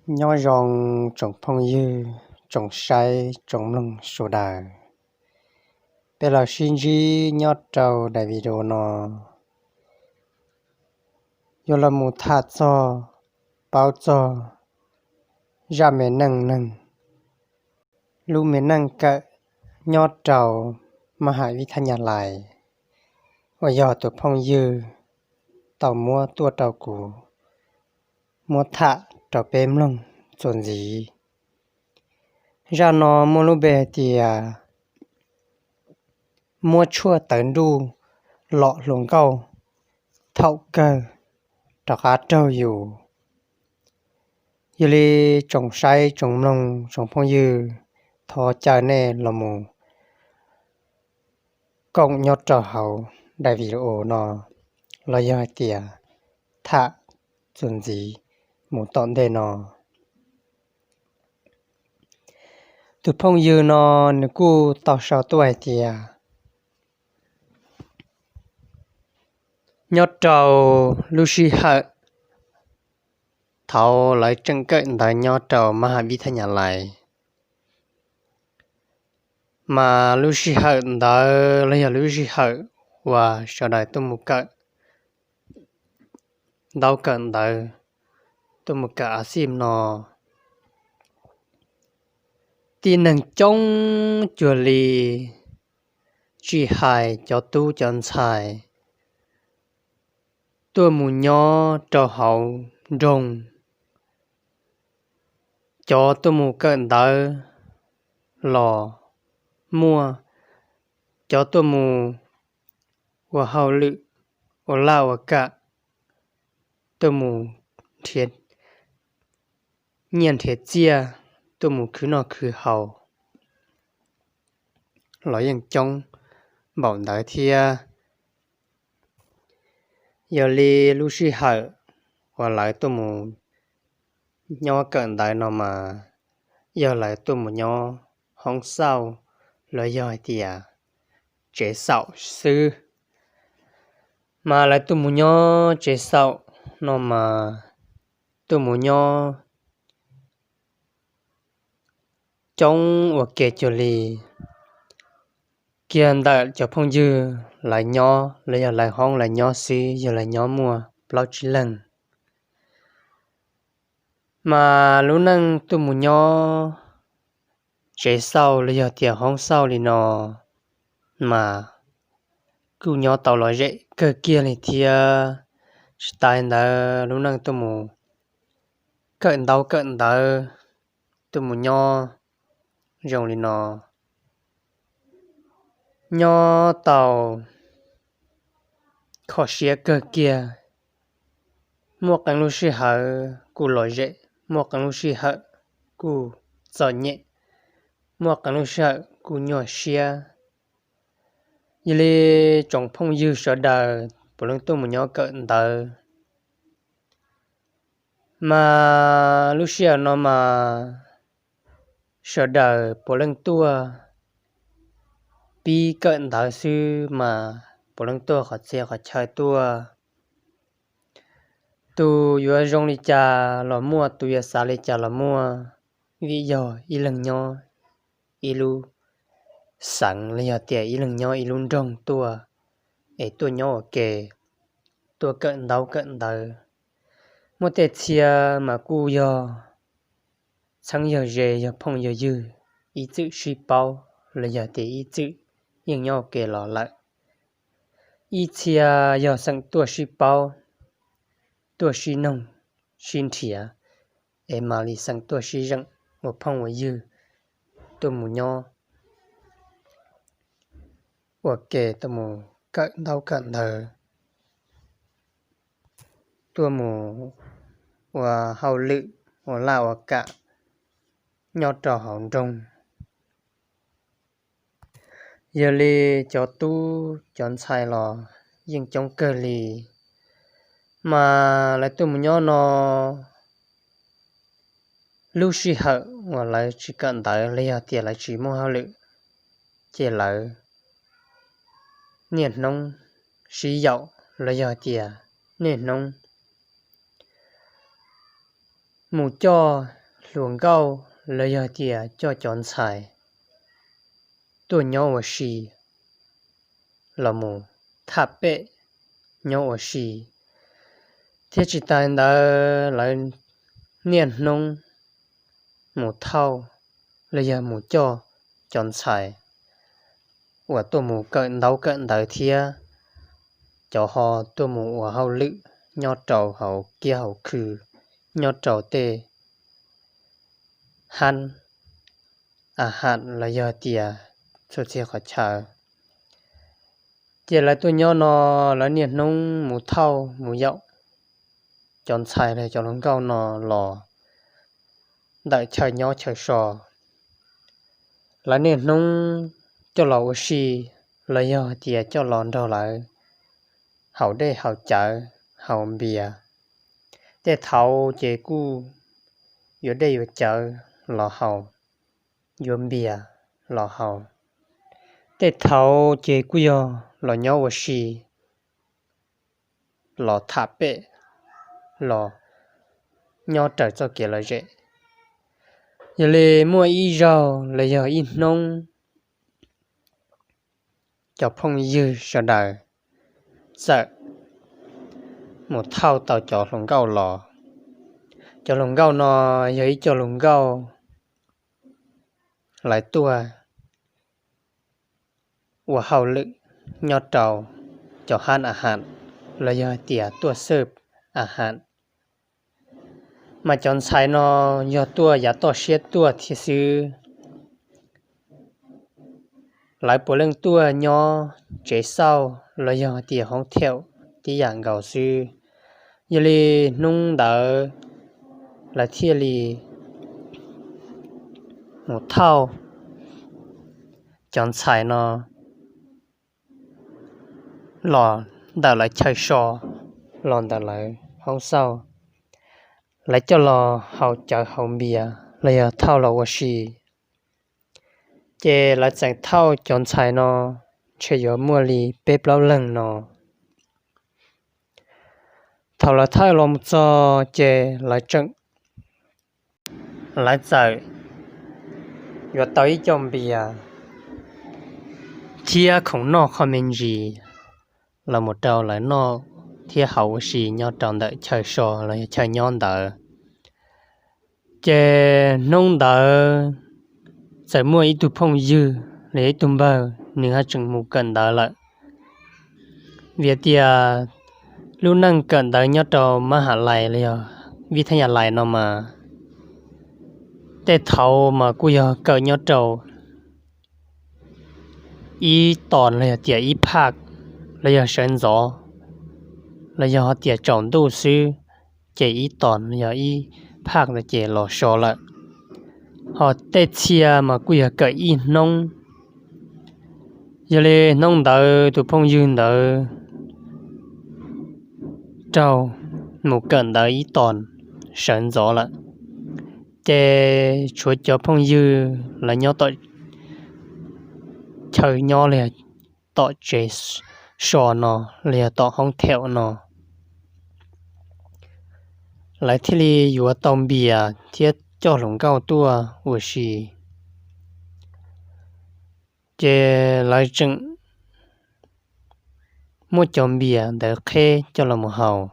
Nyob zoo tsoom phooj ywg, tsoom saib tsoom mloog sawv daws. Peb los sib ntsib nyob rau daim video no, yuav los mus tham txog, paub txog zaj me neej neeg, lub me neej kawm nyob rau Maj Ham Vib Thab Nyab Lais, uas yog tus phooj ywg tau muab tuaj rau kuv muab tham rau peb mloog txuas ntxiv. Zaj no muaj lub npe hais tias muab tshuaj tawv nruj lom hluas nkauj thaum kawg rov qab raug yus. Yog li tsoom saib tsoom mloog tsoom phooj ywg, thov caw nej los mus koom nyob rau hauv daim video no, los yog hais tias tham txuas ntxiv mus tom ntej no. Tus phooj ywg no nws kuj tau sau tuaj hais tias nyob rau lub sij hawm thaum lawv tseem kawm ntawv nyob rau Maj Ham Vib Thab Nyab Lais, mas lub sij hawm ntawd los yog lub sij hawm uas sawv daws tuaj mus kawm ntaub kawm ntawv, tuaj mus kawm a xij no, tib neeg coob cuag li, tsis hais cov tub cov ntxhais tuaj mus nyob rau hauv nroog, cov tuaj mus kawm ntawv los muaj, cov tuaj mus ua hauj lwm, ua laj ua kam, tuaj mus nrhiav nyiaj nrhiav txiaj, tuaj mus khwv noj khwv haus los yeej coob npaum ntawd thiab. Yog li lub sij hawm uas lawv tuaj mus nyob kawm ntawv no mas yog lawv tuaj mus nyob hoob xauj los yog hais tias tsev xaum xwb. Mas lawv tuaj mus nyob tsev xaum no mas tuaj mus nyob coob ua ke cuag li. Kiag ntawm cov phooj ywg lawv nyob los yog lawv hoob lawv nyob xwb yog lawv nyob muaj plaub tsib leeg. Mas lub neej tuaj mus nyob tsev xauj los yog tias hoob xauj li no mas kuj nyob tau lom zem kawg kiag li thiab. Tsis tas li ntawd lub neej tuaj mus kawm ntaub kawm ntawv, tuaj mus nyob zoo li no, nyob tau kho siab kawg kiag. Muaj qee lub sij hawm kuj lom zem, muaj qee lub sij hawm kuj txom nyem, muaj qee lub sij hawm kuj nyuaj siab. Yog li tsoom phooj ywg sawv daws puav leej tuaj mus nyob kawm ntawv, mas lub sij hawm no mas sawv daws puav leej tuaj pib kawm ntawv xwb mas puav leej tuaj qhov txhia qhov chaw tuaj. Tus yuav zoo li cas los muaj, tus yuav xav li cas los muaj, vim yog ib leeg nyob ib lub xeev los yog tias ib leeg nyob ib lub nroog tuaj, es tuaj nyob ua ke, tuaj kawm ntaub kawm ntawv. Muaj tej txhia mas kuj yog txheeb yog ze yog phooj yog ywg, ib txwm sib paub los yog tias ib txwm yeej nyob ua ke los lawm. Ib txhia yog xeem tuaj sib paub, tuaj sib noog, sib nrhiav, es mam li xeem tuaj sib zeem ua phooj ua ywg, tuaj mus nyob ua ke, tuaj mus kawm ntaub kawm ntawv, tuaj mus ua hauj lwm, ua laj ua kam nyob rau hauv nroog. Yog li cov tub cov ntxhais los yeej coob kawg li, mas lawv tuaj mus nyob no, lub sij hawm uas lawv tsis kawm ntawv los yog tias lawv tsis muaj hauj lwm, ces lawv niaj hnub sib yaum los yog tias niaj hnub mus coj hluas nkauj los yog tias coj cov ntxhais tuaj nyob ua si los mus tham pem nyob ua si, thiab tsis tas ntawd lawv niaj hnub mus thauj los yog mus coj cov ntxhais uas tuaj mus kawm ntaub kawm ntawv thiab cov ho tuaj mus ua hauj lwm nyob rau hauv kiab hauv khw, nyob rau tej hab a ham los yog tias txhua txhia qhov chaw. Ces lawv tuaj nyob no lawv niaj hnub mus thauj mus yaum cov ntxhais los cov hluas nkauj no los ntawm chaw nyob chaw so. Lawv niaj hnub coj los ua si los yog tias coj los nrog lawv haus dej haus cawv haus npias. Tej thaud ces kuj yuav dej yuav cawv los haus, yuav npias los haus. Tej thaud ces kuj yog los nyob ua si, los tham pem, los nyob raws txoj kev lom zem. Yog li muaj ib zaug los yog ib hnub, cov phooj ywg sawv daws txawm mus thauj tau cov hluas nkauj los. Cov hluas nkauj no yog ib co hluas nkauj lawv tuaj ua hauj lwm nyob rau cov hab a ham los yog tias tuaj xwb a ham. Mas cov ntxhais no yog tuaj yav toj siab tuaj thiab xwb. Lawv puav leej tuaj nyob tsev xauj los yog tias hoob theem tib yam nkaus xwb. Yog li hnub ntawd lawv thiaj li mus thauj cov ntxhais no los ntawm lawv chaw so, los ntawm lawv hoob xauj, lawv coj los haus cawv haus npias los yog thauj los ua si. Ces lawv txawm thauj cov ntxhais no ntshe yuav muaj li peb plaub leeg no. Thaum lawv thauj los mus txog ces lawv tseem, lawv txawm yuav tau ib co npias thiab khoom noj qho me ntsis los mus rau lawv noj thiab haus ua si nyob rau ntawm chaw so los yog chaw nyob ntawd. Ces hnub ntawd txawm muaj ib tug phooj ywg los yog ib tug npawg, nws haj tseem mus kawm ntawv lawm. Vim tias lub neej kawm ntawv nyob rau mab ham lais los yog vib thab yas lais no mas tej thaud mas kuj yog kawm nyob rau ib ton los yog tias ib phaj los yog sawv ntxov los yog tias tsaus ntuj xwb, ces ib ton los yog ib phaj ntawd ces los so lawm. Ho tej txhia mas kuj yog kawm ib hnub. Yog li hnub ntawd tus phooj ywg ntawd raug mus kawm ntawv ib ton sawv ntxov lawm, ces tshuav cov phooj ywg lawv nyob tom chaw nyob los yog tom tsev so no los yog tom hoob theem no, lawv thiaj li yuav tau npias thiab coj hluas nkauj tuaj ua si. Ces lawv tseem muab cov npias ntawd qheb coj los mus haus.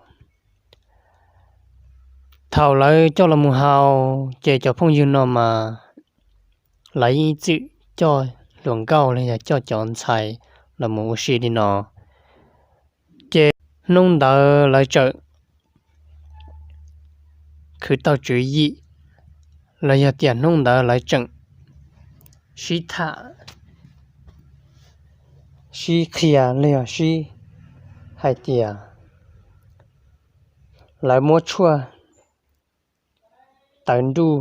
Thaum lawv coj los mus haus ces cov phooj ywg no mas lawv yeej txwm coj hluas nkauj los yog coj cov ntxhais los mus ua si li no. Ces hnub ntawd lawv txawm khwv tau tswv yim los yog tias hnub ntawd lawv tseem sib tham, sib qhia los yog sib hais tias lawv muab tshuaj tawv nruj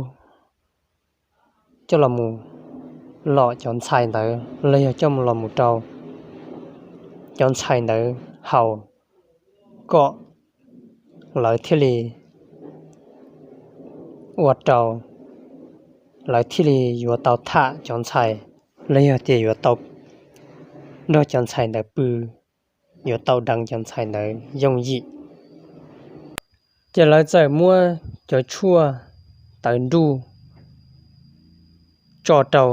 coj los mus lom cov ntxhais ntawd los yog coj los mus rau cov ntxhais ntawd haus kom lawv thiaj li ua rau lawv thiaj li yuav tau tham cov ntxhais los yog tias yuav tau nrog cov ntxhais ntawd pw, yuav tau deev cov ntxhais ntawd yooj yim. Ces lawv txawm muab cov tshuaj tawv nruj tso rau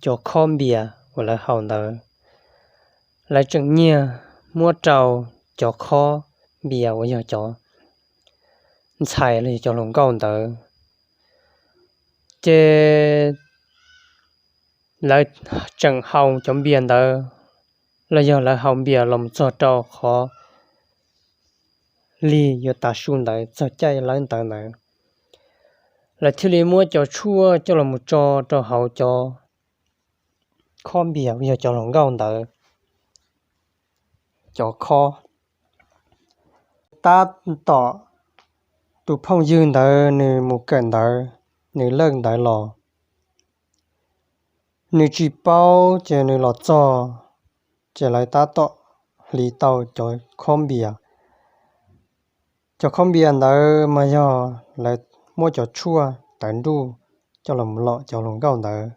cov khob npias uas lawv haus ntawd. Lawv tseem nyiag muab rau cov khob npias uas yog cov ntxhais los yog cov hluas nkauj ntawd, ces lawv tseem haus cov npias ntawd, los yog lawv haus npias los mus txog rau qhov lig yuav tav su ntawd, txog caij lawv ntawd ntawd, lawv thiaj li muab cov tshuaj coj los mus tso rau hauv cov khob npias uas yog cov hluas nkauj ntawd cov khob. Tab tom tus phooj ywg ntawd nws mus kawm ntawv, nws lawj ntawv los, nws tsis paub ces nws los txog, ces lawv tab tom hliv tau cov khob npias. Cov khob npias ntawd mas yog lawv muab cov tshuaj tawv nruj coj los lom cov hluas nkauj ntawd,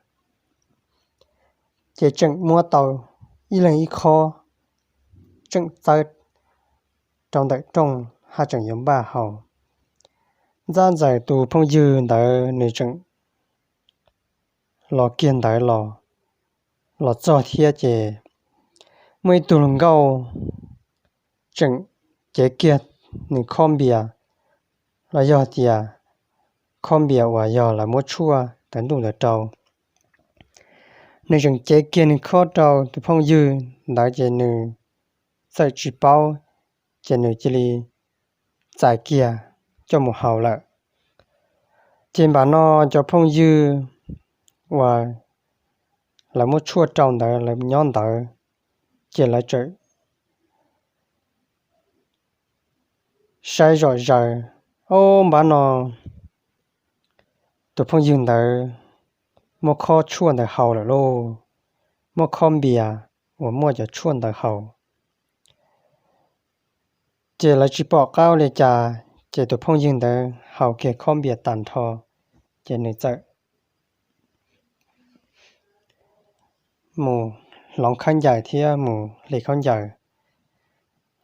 ces tseem muab tau ib leeg ib khob, tseem txawb rau ntawm rooj haj tseem yuav npaj haus. Ntxab ntxawm tus phooj ywg ntawd nws tseem los kiag ntawd los, los txog thiab ces muaj ib tug hluas nkauj tseem cev kiag nws khob npias, los yog tias khob npias uas yog lawv muab tshuaj tawv nruj ntawd rau. Nws tseem cev kiag nws khob rau tus phooj ywg ntawd ces nws txawm tsis paub, ces nws cia li txais kiag coj mus haus lawm. Ces npam no cov phooj ywg uas lawv muab tshuaj rau ntawd lawv nyob ntawd, ces lawv txawm saib zom zaws, ob npab no tus phooj ywg ntawd muab khob tshuaj ntawd haus lawm lauj, muab khob npias uas muaj cov tshuaj ntawd haus. Ces lawv tsis pom qab ua li cas, ces tus phooj ywg ntawd haus kiag khob npias tag nrho, ces nws txawm mus hloov khaub ncaws thiab mus hle khaub ncaws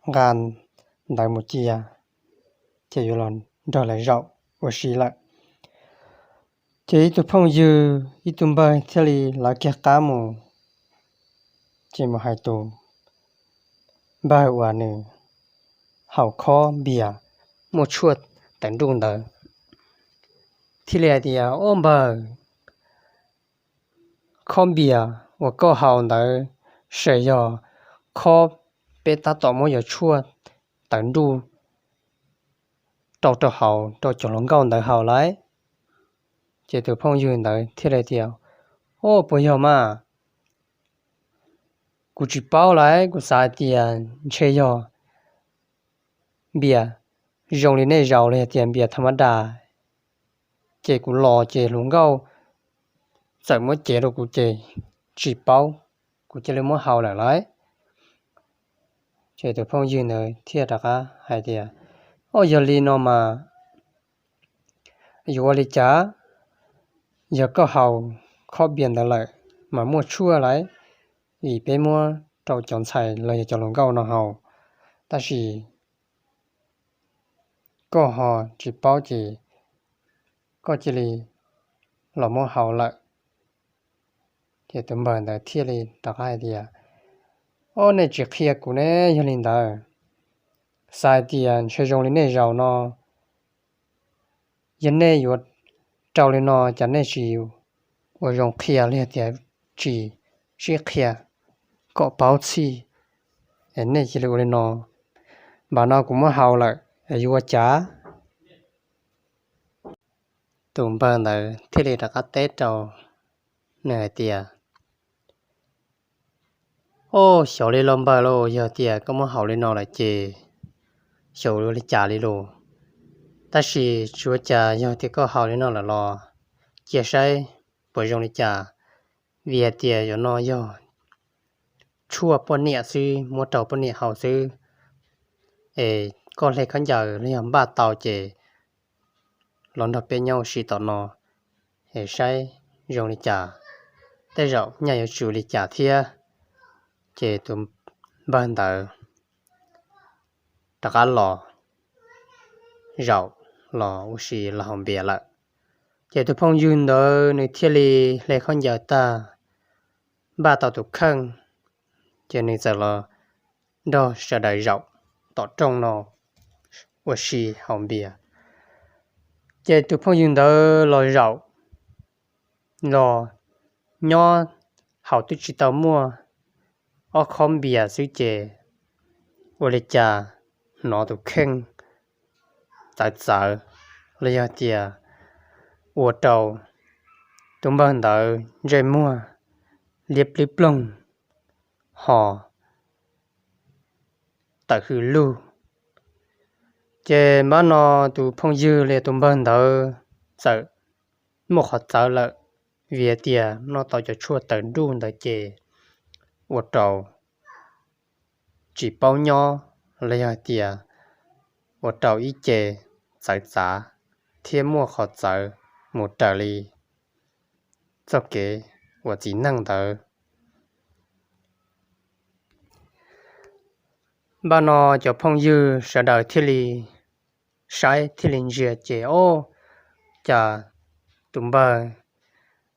nqa ntawd mus cia, ces yuav los nrog lawv zaum ua si lawm. Ces ib tug phooj ywg ib tug npawg thiaj li lawv kiag qab mus, ces mus hais tus npawg uas nws haus khob npias muaj tshuaj tawv nruj ntawd, thiaj li hais tias, Ob npawg, khob npias uas koj haus ntawd ces yog khob peb tab tom muab cov tshuaj tawv nruj rau rau hauv rau cov hluas nkauj ntawd haus lawm. Ces tus phooj ywg ntawd thiaj li tias, Ob, puas yog mas? Kuv tsis paub lawm, kuv xav hais tias ntshe yog npias zoo li nej zaum los yog tias npias tham ma das, ces kuv los ces hluas nkauj txawm muab cev rau kuv ces tsis paub, kuv cia li muab haus lawm lauj. Ces tus phooj ywg ntawd thiaj rov qab hais tias, Ob, yog li no mas yuav ua li cas? Yog koj haus khob npias ntawd lawm mas muaj tshuaj lawm, vim peb muab rau cov ntxhais los yog cov hluas nkauj no haus, tab sis koj ho tsis paub ces koj cia li los muab haus lawm. Ces tus npawg ntawd thiaj li rov qab hais tias, Ob, nej tsis qhia kuv ne, yog li ntawd xav hais tias ntshe zoo li nej zaum no, yog nej yuav rau li no ces nej tsis ua zoo qhia li tias tsis sib qhia kom paub txhij, es nej cia li ua li no. Npam no kuv muab haus lawm, yuav ua cas? Tus npawg ntawd thiaj li rov qab teb rau nws hais tias, Ob, xyov li los npawg lauj, yog tias koj muab haus li no lawm ces xyov ua li cas li lauj. Tab sis tsis ua cas, yog tias koj haus li no lawm los cia saib puas zoo li cas, vim hais tias yog no yog tshuaj poj niam xwb, muab rau poj niam haus xwb, es koj hle khaub ncaws los yog npaj tau ces los nrog peb nyob ua si tom no es saib zoo li cas, tej zaum nyaj yuav tsis ua li cas thiab. Ces tus npawg ntawd rov qab los zaum los ua si los haus npias lawm. Ces tus phooj ywg ntawd nws thiaj li hle khaub ncaws tag, npaj tau tus kheej, ces nws txawm los nrog sawv daws zaum tom rooj no ua si haus npias. Ces tus phooj ywg ntawd los zaum los nyob haus twb tsis tau muaj ob khob npias xwb ces ua li cas hnov tus kheej txawv txawv los yog tias ua rau tus npawg ntawd ntsej muag liab plib ploog ho tawm hws lug. Ces npab no tus phooj ywg li tus npawg ntawd txawm muaj qhov txawv lawm, vim tias noj tau cov tshuaj tawv nruj ntawd ces ua rau tsis paub nyob los yog tias ua rau ib ce txawv txav thiab muaj qhov txawv mus raws li txoj kev uas txiv neej ntawd. Npaj no cov phooj ywg sawv daws thiaj li saib thiaj li ntsia ces ob, cas tus npawg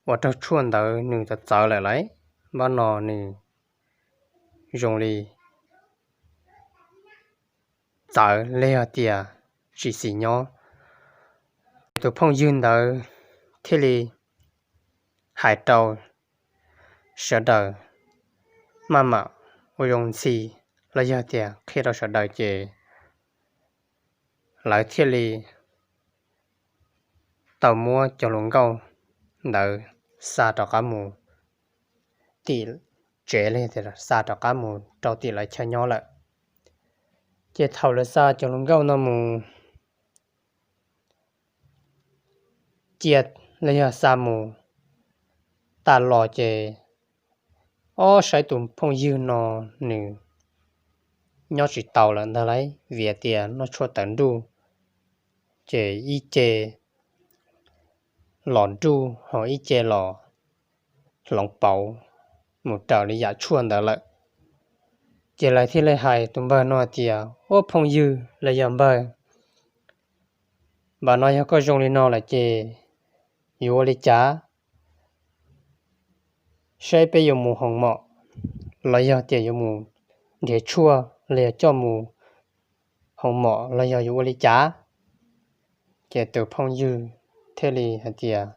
uas raug tshuaj ntawd nws txawv txawv lawm lauj. Npaj no nws zoo li txawv li yog tias tsis xis nyob. Tus phooj ywg ntawd thiaj li hais rau sawv daws maj mam ua zoo ntxhi los yog tias qhia rau sawv daws ces lawv thiaj li tau muab cov hluas nkauj ntawd xa rov qab mus tim tsev li, xa rov qab mus rau tim lawv chaw nyob lawm. Ces thaum lawv xa cov hluas nkauj no mus cia los yog xa mus tas los ces ob, saib tus phooj ywg no nws nyob tsis tau lawm ntag lauj, vim tias noj tshuaj tawv nruj ces ib ce los nruj ho ib ce los hloov pauv mus raws li yam tshuaj ntawd lawm. Ces lawv thiaj li hais tus npawg no tias, Ub phooj ywg los yog npawg, npam no yog koj zoo li no lawm ces yuav ua li cas? Saib peb yuav mus hoos mom los yog tias yuav mus nrhiav tshuaj los yog coj mus hoos mom los yog yuav ua li cas? Ces tus phooj ywg thiaj li hais tias,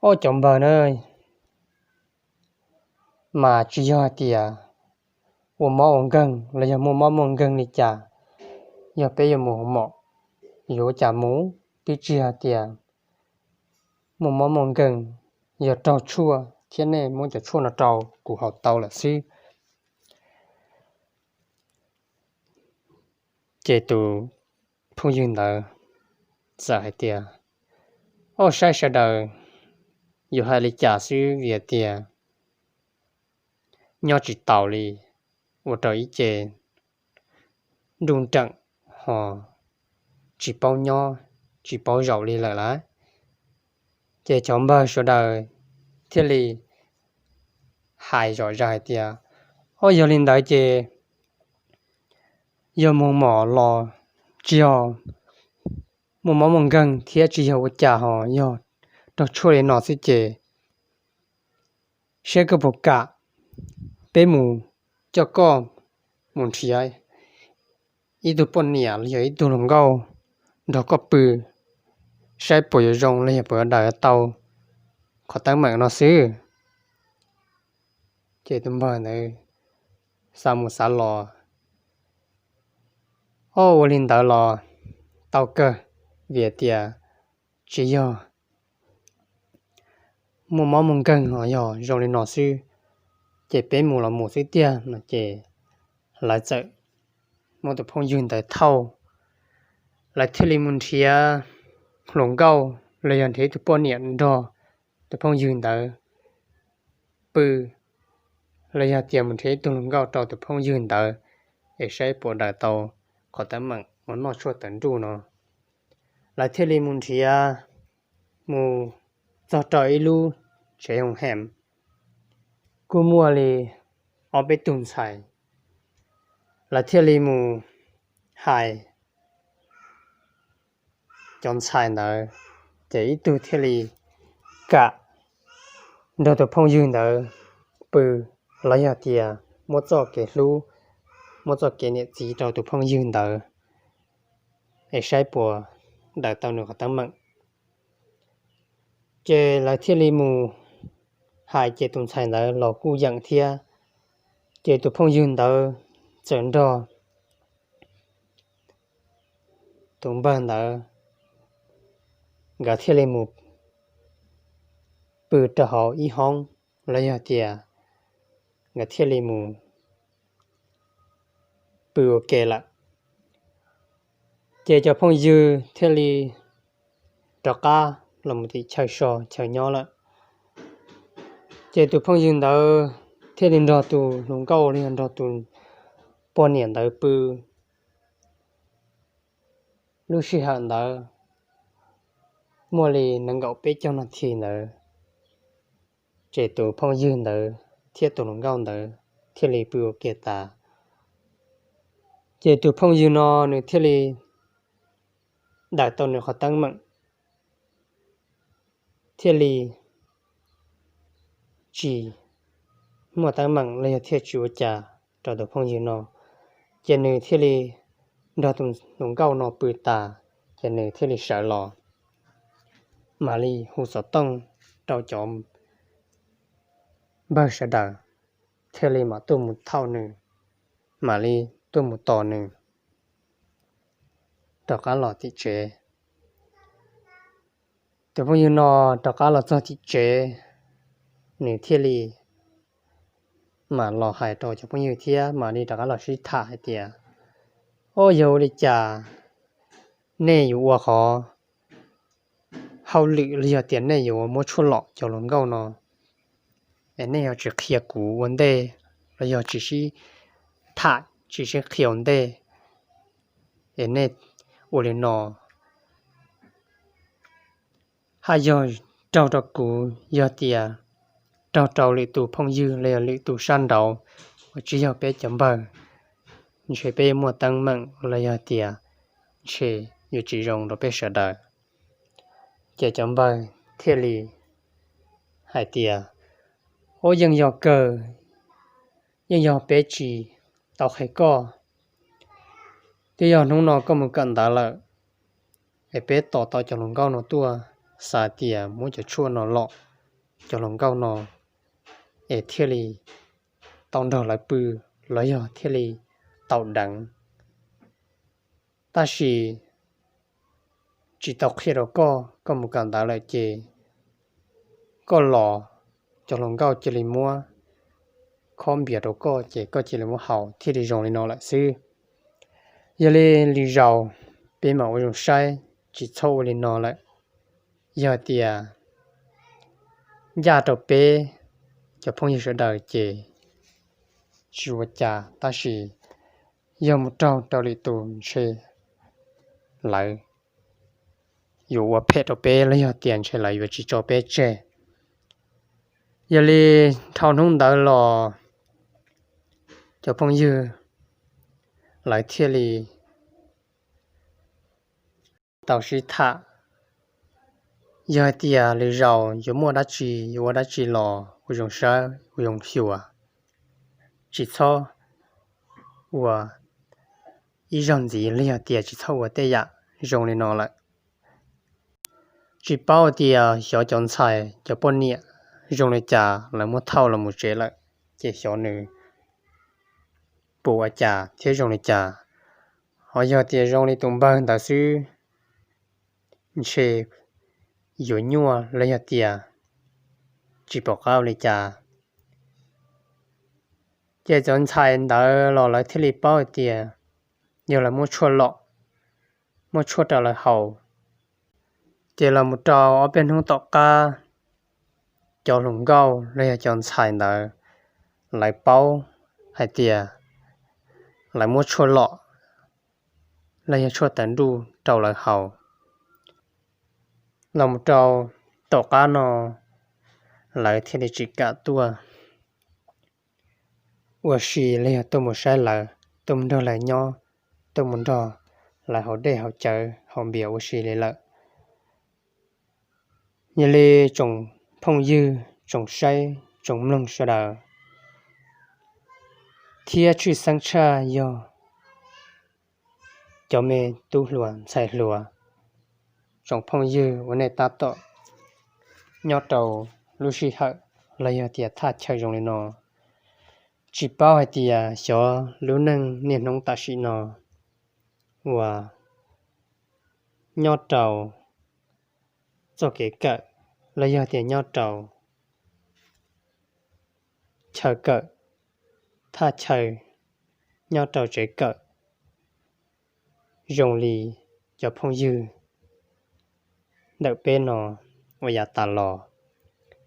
Ob cov npawg na, mas tsis yog hais tias ua mob ua nkeeg los yog muaj mob muaj nkeeg li cas, yog peb yuav mus hoos mom yuav ua cas mus, twb tsis yog hais tias muaj mob muaj nkeeg, yog raug tshuaj thiab nej muab cov tshuaj no rau kuv haus tau lawm xwb. Ces tus phooj ywg ntawd txawm hais tias, Ob, saib sawv daws yuav hais li cas xwb vim tias nyob tsis taus li, ua rau ib ce nruj nreem ho tsis paub nyob tsis paub zaum li lawm lauj. Ces cov npawg sawv daws thiaj li hais zom zaws hais tias, Ob, yog li ntawd ces yog mus mom los tsis yog muaj mob muaj nkeeg thiab tsis yog ua cas ho yog raug tshuaj li no xwb ces saib koj puas kam peb mus coj koj mus nrhiav ib tug poj niam los yog ib tug hluas nkauj nrog koj pw, saib puas yuav zoo los yog puas yuav daws tau qhov teeb meem no xwb. Ces tus npawg ntawd xav mus xav los, Ob, ua li ntawd los tau kawg, vim tias tsis yog muaj mob muaj nkeeg ho yog zoo li no xwb, ces peb mus los mus xwb tiag no ces lawv txawm muab tus phooj ywg ntawd thauj, lawv thiaj li mus nrhiav hluas nkauj los yog nrhiav ib tug poj niam nrog tus phooj ywg ntawd pw, los yog tias mus nrhiav ib tug hluas nkauj rau tus phooj ywg ntawd es saib puas daws tau qhov teeb meem uas noj tshuaj tawv nruj no. Lawv thiaj li mus nrhiav, mus txog rau ib lub tsev hoos hem, kuj muaj li ob peb tug ntxhais. Lawv thiaj li mus hais cov ntxhais ntawd Ces ib tug thiaj li kam nrog tus phooj ywg ntawd pw, los yog tias muab txoj kev hlub, muab txoj kev niam txiv rau tus phooj ywg ntawd, es saib puas daws tau nws qhov teeb meem. Ces lawv thiaj li mus hais ces tus ntxhais ntawd los kuj yeem thiab. Ces tus phooj ywg ntawd txawm nrog tus npawg ntawd, nkawd thiaj li mus pw rau hauv ib hoob, los yog tias nkawd thiaj li mus pw ua ke lawm. Ces cov phooj ywg thiaj li rov qab los mus tim chaw so chaw nyob lawm. Ces tus phooj ywg ntawd thiaj li nrog tus hluas nkauj los yog nrog tus poj niam ntawd pw. Lub sij hawm ntawd muaj li nees nkaum peb caug nas this ntawd, ces tus phooj ywg ntawd thiab tus hluas nkauj ntawd thiaj li pw ua ke tas. Ces tus phooj ywg no nws thiaj li daws tau nws qhov teeb meem, thiaj li tsis muaj teeb meem los yog thiaj tsis ua cas rau tus phooj ywg no. Ces nws thiaj li nrog tus hluas nkauj no pw tas, ces nws thiaj li sawv los mam li hu xov tooj rau cov npawg sawv daws, thiaj li mam tuaj mus thauj nws, mam li tuaj mus tos nws rov qab los tim tsev. Tus phooj ywg no rov qab los txog tim tsev, nws thiaj li mam los hais rau cov phooj ywg thiab mam li rov qab los sib tham hais tias, Ob, yog ua li cas nej yuav ua qhov hauj lwm los yog tias nej yuav muab tshuaj lom cov hluas nkauj no, es nej yuav tsis qhia kuv ua ntej los yog tsis sib tham tsis sib qhia ua ntej, es nej ua li no haj yog raug rau kuv, yog tias raug rau lwm tus phooj ywg los yog lwm tus sab nraud uas tsis yog peb cov npawg, ntshe peb yuav muaj teeb meem los yog tias ntshe yuav tsis zoo rau peb sawv daws. Ces cov npawg thiaj li hais tias, Ub, yeej yog kawg, yeej yog peb tsis tau qhia koj. Twb yog hnub no koj mus kawm ntawv lawm, es peb tos tau cov hluas nkauj no tuaj, xav tias muab cov tshuaj no lom cov hluas nkauj no, es thiaj li tau nrog lawv pw los yog thiaj li tau deev. Tab sis tsis tau qhia rau koj, koj mus kawm ntawv lawm ces koj los cov hluas nkauj cia li muab khob npias rau koj ces koj cia li muab haus thiaj li zoo li no lawm xwb. Yog li lwm zaus peb mam ua zoo saib, tsis txhob ua li no lawm. Yog tias ncaj rau peb cov phooj ywg sawv daws ces tsis ua cas, tab sis yog mus raug rau lwm tus ntshe lawv yuav ua phem rau peb los yog tias ntshe lawv yuav tsis tso peb tseg. Yog li dhau hnub ntawd los cov phooj ywg lawv thiaj li tau sib tham, yog hais tias lwm zaus yuav muaj dab tsi yuav ua dab tsi los ua zoo saib ua zoo xyuas, tsis txhob ua ib zaug ntxiv los yog tias tsis txhob ua tej yam zoo li no lawm. Tsis paub tias xyov cov ntxhais cov poj niam zoo li cas lawv muab thauj los mus tsev lawm, ces xyov nws puas ua cas thiab zoo li cas. Ho yog tias zoo li tus npawg ntawd xwb, ntshe yuav nyuaj los yog tias tsis pom qab ua li cas. Ces cov ntxhais ntawd los lawv thiaj li paub hais tias yog lawv muab tshuaj lom, muab tshuaj rau lawv haus, ces los mus rau ob peb hnub tom qab, cov hluas nkauj los yog cov ntxhais ntawd lawv paub hais tias lawv muab tshuaj lom los yog tshuaj tawv nruj rau lawv haus. Los mus rau tom qab no lawv thiaj li tsis kam tuaj ua si los yog tuaj mus saib lawv, tuaj mus nrog lawv nyob, tuaj mus nrog lawv haus dej haus cawv haus npias ua si li lawm. Yog li tsoom phooj ywg tsoom saib tsoom mloog sawv daws, thiab tshwj xeeb tshaj yog cov me tub hluas ntxhais hluas, tsoom phooj ywg uas nej tab tom nyob rau lub sij hawm los yog tias thaj chaw zoo li no, tsis paub hais tias xyov lub neej niaj hnub tam sim no uas nyob rau txoj kev kawm los yog tias nyob rau chaw kawm, thaj chaw nyob rau tsev kawm zoo li cov phooj ywg ntawm peb no uas yav tas los.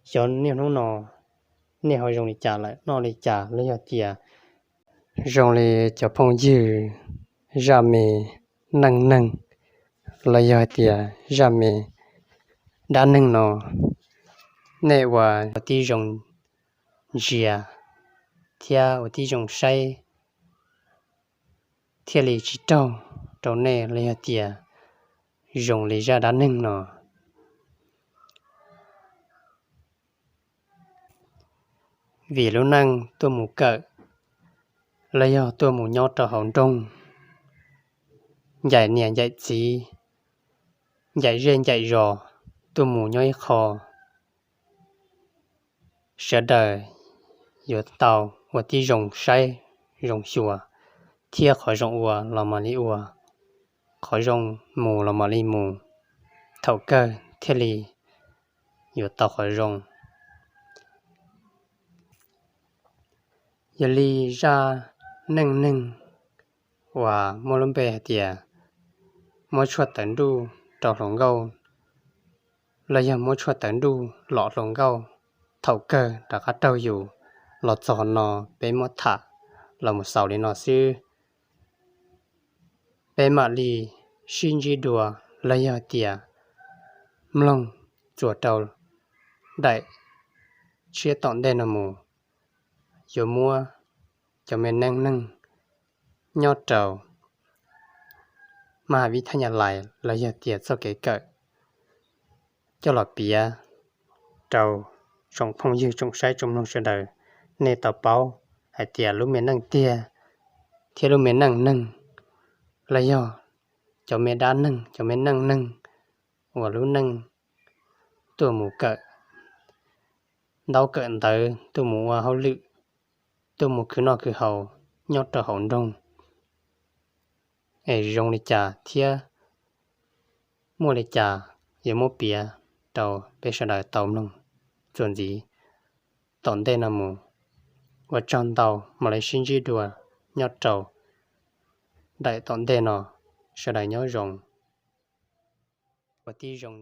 Xyov niaj hnub no nej ho zoo li cas lawm, noj li cas los yog tias zoo li cov phooj ywg zaj me neej neeg los yog hais tias zaj me dab neeg no, nej ua tib zoo ntsia thiab ua tib zoo saib thiaj li tsis raug rau nej los yog tias zoo li zaj dab neeg no. Vim lub neej tuaj mus kawm los yog tuaj mus nyob rau hauv nroog, ncaim niam ncaim txiv, ncaim zej ncaim zos, tuaj mus nyob ib qho, sawv daws yuav tau ua tib zoo saib zoo xyuas, thiab qhov zoo ua los mam li ua, qhov zoo mus los mam li mus, thaum kawg thiaj li yuav tau qhov zoo. Yog li zaj neej neeg uas muaj lub npe hais tias muab tshuaj tawv nruj rau hluas nkauj los yog muab tshuaj tawv nruj lom hluas nkauj, thaum kawg rov qab raug yus los txog no, peb muab tham los mus xaus li no xwb. Peb mam li sib ntsib dua los yog tias mloog txuas rau daim tshiab tom ntej no mus, yuav muab cov me neej neeg nyob rau maj ha vib thaj nyab lais los yog tias txoj kev kawm coj los piav rau tsoom phooj ywg tsoom saib tsoom mloog sawv daws, nej tau paub hais tias lub me neej tiag thiab lub me neej neeg los yog cov me dab neeg cov me neej neeg uas lub neej tuaj mus kawm ntaub kawm ntawv, tuaj mus ua hauj lwm, tuaj mus khwv noj khwv haus nyob rau hauv nroog, es zoo li cas thiab muaj li cas yuav muab piav rau peb sawv daws tau mloog txuas ntxiv tom ntej no mus. Ua tsaug ntau, mam li sib ntsib dua nyob rau daim tom ntej no, sawv daws nyob zoo, ua tib zoo.